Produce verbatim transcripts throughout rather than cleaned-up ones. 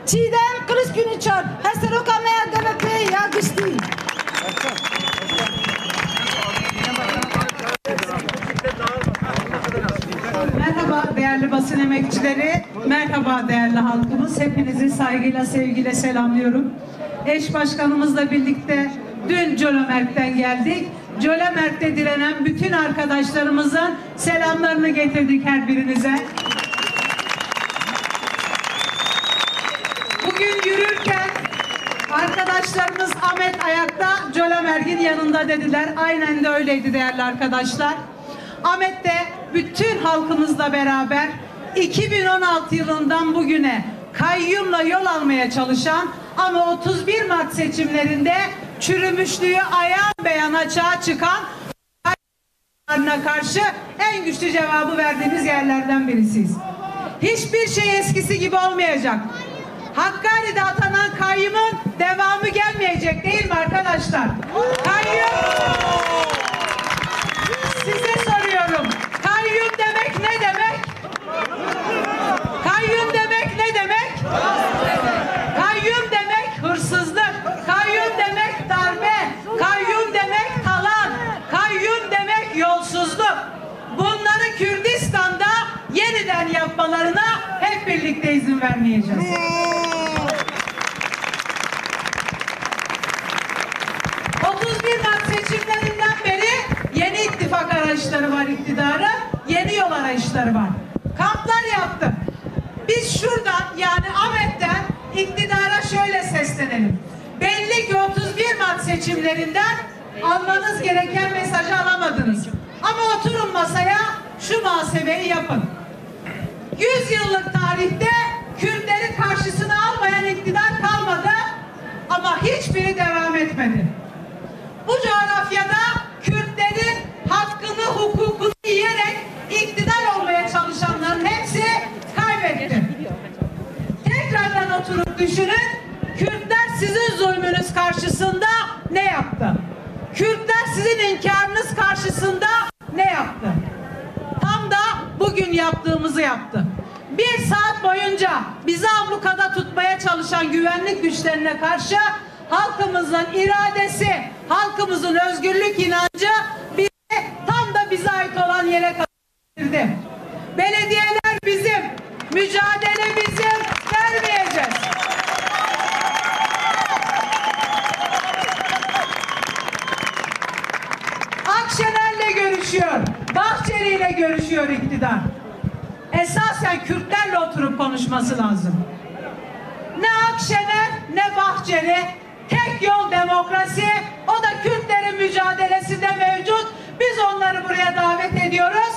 Çiğdem Kılıç Günüçar, Hevseroka me ya D B P ya giştî. Merhaba değerli basın emekçileri, merhaba değerli halkımız. Hepinizi saygıyla, sevgiyle selamlıyorum. Eş başkanımızla birlikte dün Cömert'ten geldik. Cömert'te direnen bütün arkadaşlarımızın selamlarını getirdik her birinize. Bugün yürürken arkadaşlarımız Ahmet ayakta, Cömert'in yanında dediler. Aynen de öyleydi değerli arkadaşlar. Ahmet de bütün halkımızla beraber iki bin on altı yılından bugüne kayyumla yol almaya çalışan ama otuz bir Mart seçimlerinde çürümüşlüğü ayan beyan açığa çıkan karşı en güçlü cevabı verdiğimiz yerlerden birisiyiz. Hiçbir şey eskisi gibi olmayacak. Hakkari'de atanan kayyumun devamı gelmeyecek değil mi arkadaşlar? Kayyum, size soruyorum. Kayyum demek ne demek? Kayyum demek ne demek? Kayyum demek hırsızlık. Kayyum demek darbe. Kayyum demek talan. Kayyum demek yolsuzluk. Bunları Kürdistan'da yeniden yapmalarına hep birlikte izin vermeyeceğiz. Otuz bir Mart seçimlerinden beri yeni ittifak arayışları var iktidarın, yeni yol arayışları var. Kamplar yaptık. Biz şuradan, yani Ahmet'ten iktidara şöyle seslenelim. Belli ki otuz bir Mart seçimlerinden almanız gereken mesajı alamadınız. Ama oturun masaya, şu muhasebeyi yapın. Yüz yıllık tarihte Kürtleri karşısına almayan iktidar kalmadı ama hiçbiri devam etmedi. Bu coğrafyada Kürtlerin hakkını, hukukunu yiyerek iktidar olmaya çalışanların hepsi kaybetti. Tekrardan oturup düşünün, Kürtler sizin zulmünüz karşısında ne yaptı? Kürtler sizin inkarınız karşısında ne yaptı? Tam da bugün yaptığımızı yaptı. Bir saat boyunca bizi ablukada tutmaya çalışan güvenlik güçlerine karşı halkımızın iradesi, halkımızın özgürlük inancı bizi tam da bize ait olan yere getirdi. Belediyeler bizim, mücadele bizim, vermeyeceğiz. Akşener'le görüşüyor, Bahçeli ile görüşüyor iktidar. Esasen Kürtlerle oturup konuşması lazım. Ne Akşener, ne Bahçeli, tek yol demokrasi, o da Kürtlerin mücadelesinde mevcut. Biz onları buraya davet ediyoruz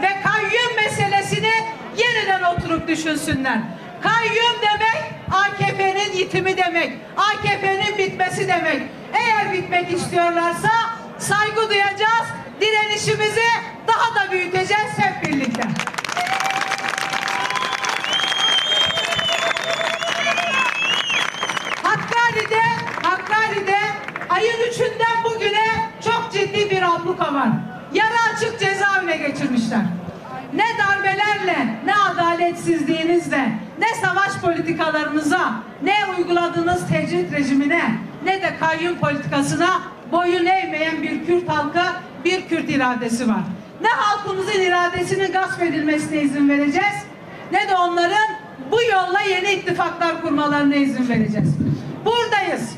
ve kayyum meselesini yeniden oturup düşünsünler. Kayyum demek A K P'nin yitimi demek, A K P'nin bitmesi demek. Eğer bitmek istiyorlarsa saygı duyacağız, direnişimizi daha da büyüteceğiz hep birlikte. Hakkari'de, Hakkari'de ayın üçünden bugüne çok ciddi bir abluka var. Yarı açık cezaevine geçirmişler. Ne darbelerle, ne adaletsizliğinizle, ne savaş politikalarınıza, ne uyguladığınız tecrit rejimine, ne de kayyum politikasına boyun eğmeyen bir Kürt halkı, bir Kürt iradesi var. Ne halkımızın iradesinin gasp edilmesine izin vereceğiz, ne de onların bu yolla yeni ittifaklar kurmalarına izin vereceğiz. Buradayız.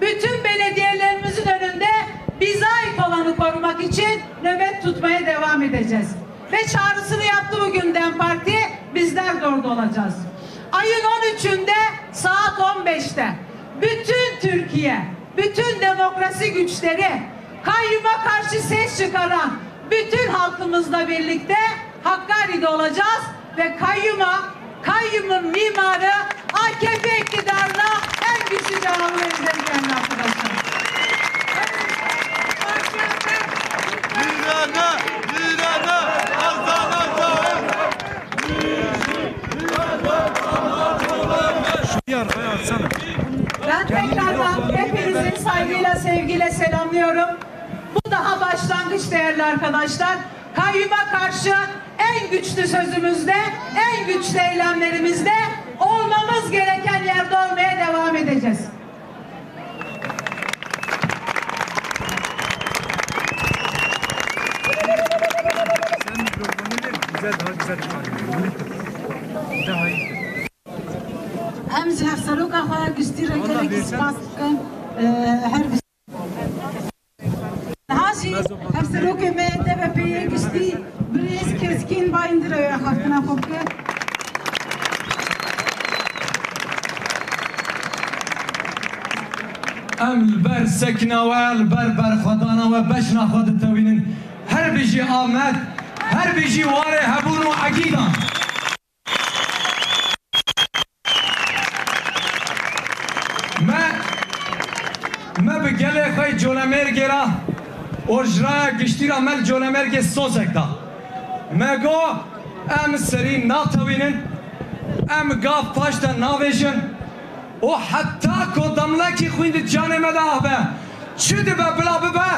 Bütün belediyelerimizin önünde bize ait olanı korumak için nöbet tutmaya devam edeceğiz. Ve çağrısını yaptı bugün DEM Parti, bizler de orada olacağız. Ayın on üçünde saat on beşte bütün Türkiye, bütün demokrasi güçleri, kayyuma karşı ses çıkaran bütün halkımızla birlikte Hakkari'de olacağız ve kayyuma, kayyumun mimarı A K P iktidarına en güçlü cevabı vereceğiz değerli arkadaşlar. Direne, direne, kazanacağız. Bir arkaya atsana. Ben tekrardan hepinizi saygıyla, sevgiyle selamlıyorum. Bu daha başlangıç değerli arkadaşlar. Kayyuma karşı en güçlü sözümüzde, en güçlü eylemlerimizde olmamız gereken yerde Em ji hevseroka xwe giştî re gelekî spas dikin. Her niha jî hevserokê me D B P'ê yê giştî birêz Keskîn Bayindir ew axaftina xwe bike. Em li ber sekna we, li ber berxwedana we beşna xwe ditewînin. Her bijî Amed, her bijî warê hebûn û egîdan. Me, me bi gelê xwe yê Colemêrgê re û ji raya giştî re me li Colemêrgê sozek da. Me got, em serî natewînin, em gav paş de navêjin û heta ku demlekî xwîn di canê me de abe, çi dibe bila bibe,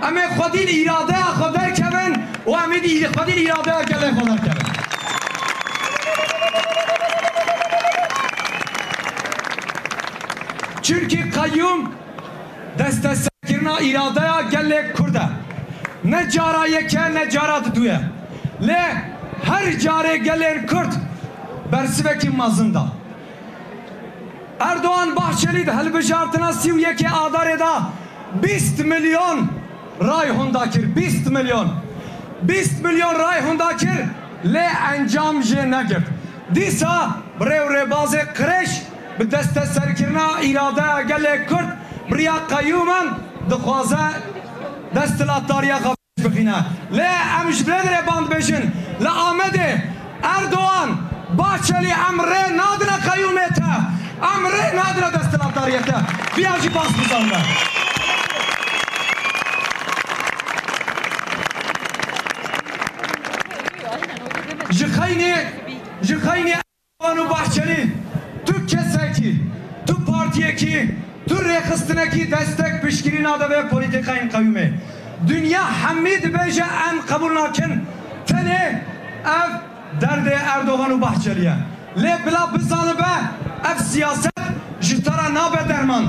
em ê xwedî li îradeya xwe derkevin û em ê di î-, xwedî li îradeya gelê xwe derkevin. Çimkî qeyûm desteserkirina îradeya gelê Kurd e. Ne cara yek e, ne cara didu ye. Lê her carê gelên Kurd bersivekî mezin da. Erdogan Bahçelî di hilbijartina sî û yekê Adarê de bîst milyon ray hunda kir. Bîst milyon. Bîst milyon ray hunda kir, lê encam jê negirt. Dîsa bi rê û rêbazê qirêj, bi desteserkirina îradeya gelê Kurd, bi riya qeyûman dixwaze desthilatdariya xwe bixîne. Lê em ji vê derê ban dibêjin, li Amedê Erdogan, Bahçelî em rê nadine qeyûmê te, em rê nadine desthilatdariyê te. Viya jî baş bizanbe. Ji xeynî, ji xeynî Erdogan û Bahçelî, tu kesekî, tu partiyekî, tu rêxistinekî destek piştgirî nade vê polîtîkayên qeyûmê. Dinya hemî dibêje em qebûl nakin, tenê ev derdê Erdogan û Bahçelî ye. Lê bila bizanibe, ev siyaset ji te re nabe derman.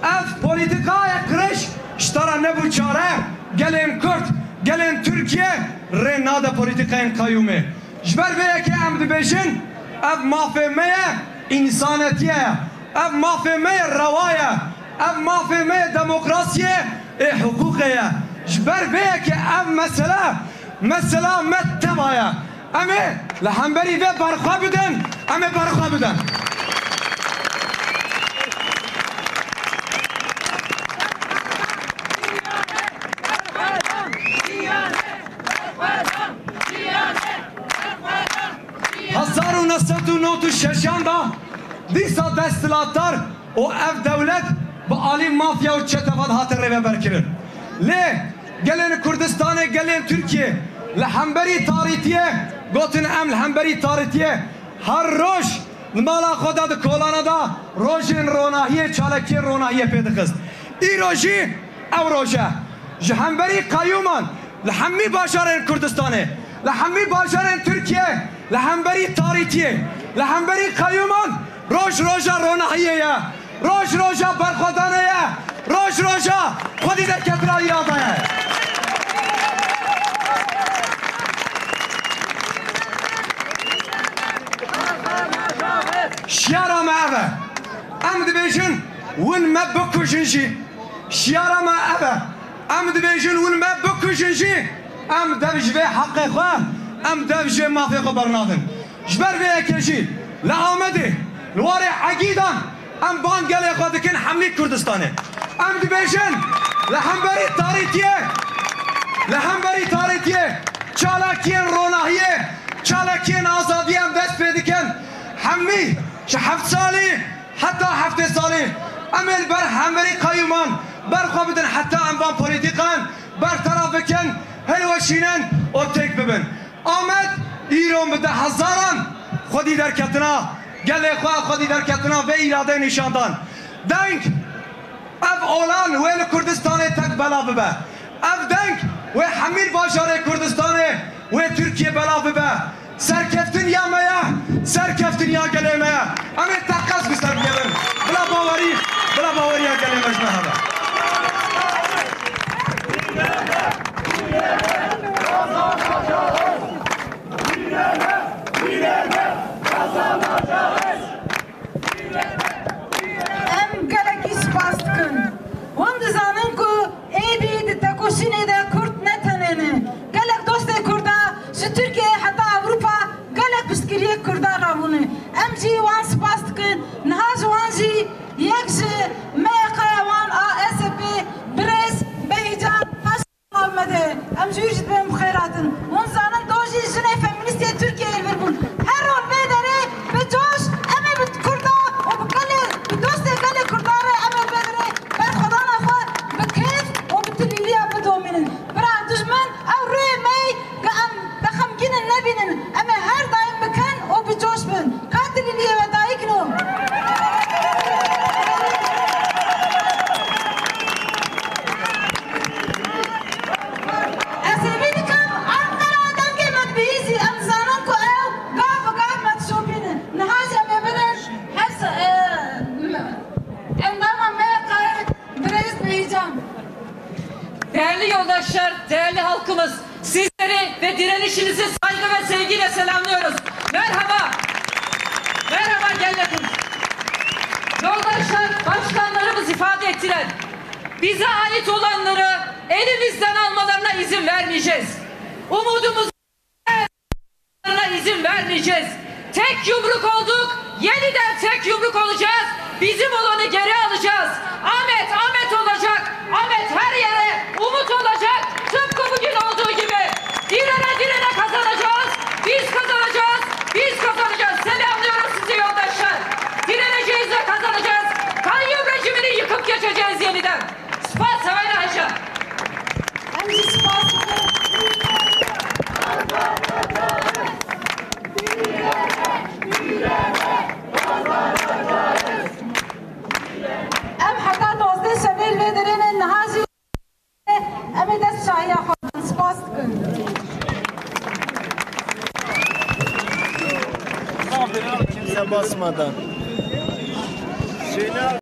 Ev polîtîkayê qirêj ji te re nebû çare, gelên Kurd, gelên Tirkiye rê nade polîtîkayên qeyûmê. Ji ber vê yekê em dibêjin, ev mafê me ye, însanetiyê ye. Ev mafê me ye, rewa ye. Ev mafê me ye, demokrasiyê ê hiqûqê ye. Ji ber vê yekê ev mesele, mesela me teva ye. Em ê li hemberî vê berxwe bidin, em ê berxwe bidin. Hezar û neh sed û nod û şeşan de dîsa desthilatdar û ev dewlet bi alî mafya û çeteva dihate rêveberkirin. Lê gelên Kurdistanê, gelên Tirkiyê li hemberî tarîtiyê, gotin em li hemberî tarîtiyê, her roj li mala xwe de di kolana de rojên ronahiyê, çalakiyên ronahiyê pê dixist. Îro jî ew roj e. Ji hemberî qeyûman li hemî bajarên Kurdistanê, li hemî bajarên Tirkiyê, li hemberî tarîtiyê, li hemberî qeyûman roj roja ronahiyê ye, roj roja berxwedanê ye, roj roja xwedî derketina îrade ye. Şiyara me ev e. Em dibêjin, win me bikujin jî. Şiyara me ev e. Em dibêjin, win me bikujin jî, em dev ji vê heqê xwe, em dev ji vê mafê xwe bernadin. Ji ber vê yekê jî li Amedê, li warê Egîdan em bang gelê xwe dikin hemî Kurdistanê. Em dibêjin, li hemberî tarîtiyê, li hemberî tarîtiyê çalakiyên ronahiyê, çalakiyên azadiyê em dest pê dikin. Hemî ji heft salî heta heftê salî em ê li ber hemberî qeyûman berxwe bidin heta em van polîtîkan bertaraf bikin, hilweşînin û têk bibin. Amed îro bi deh hezaran xwedî derketina gelê xwe, xwedî derketina vê îradeyê nîşan dan. Deng ev olan wê li Kurdistanê tek belav bibe. Ev deng wê hemî bajarê Kurdistanê wê Tirkiye belav bibe. Serkeftin ya me ye, serkeftin ya gelê me ye. Em ê teqez bi ser bikevin. Bila bawerî, bila baweriya gelê me ji me hebe. Yek ji M Y K'ya wan a S P, birêz Behican Taş Ahmedê. Em ji wî jî dibên bi xêr hatin. Hûn zanin, do jî jinê feminîstê Tirkiyeyê li vir bûn. Her rol vê derê bi coş, em ê bi Kurda û bi gelê, bi dostê gelê Kurda re em ê vê derê berxwedana xwe bi kêf û bi tilîliya bidomînin. Bira dijmin, ew rûyê me ye, em bexemgîn in nebînin. Em ê her daîm bi ken û bi coş bin. Ka tilîliyê we dayik no. Ez hêvî dikim, Ankara dengê me dibihîzî. Em zanin ku ew gav bi gav me dişopînin. Niha jî em ê bidin her se-, e, endama M Y K'yê birêz Behican. Değerli yoldaşlar, değerli halkımız, sizleri ve direnişinizi saygı ve sevgiyle selamlıyoruz. Merhaba. Merhaba gelin. Yoldaşlar, başkanlarımız ifade ettiler. Bize ait olanları elimizden almalarına izin vermeyeceğiz. Umudumuz izin vermeyeceğiz. Tek yumruk olduk, yeniden tek yumruk olacağız. Bizim olanı geri alacağız. Ahmet, Ahmet olacak. Ahmet her yere umut olacak. Tıpkı bugün olduğu gibi. Direne direne kazanacağız. Biz kazanacağız. Biz kazanacağız. Selamlıyoruz sizi yoldaşlar. Direneceğiz ve kazanacağız. Kayyum rejimini yıkıp geçeceğiz yeniden. Spas, hevayna hêja. Em jî spas dikin. Em heta duwazdeh şevê li vê derê ne, niha jî em ê dest şahiya xwe bikin. Spas dikin. Kimse basmadan. Şeyler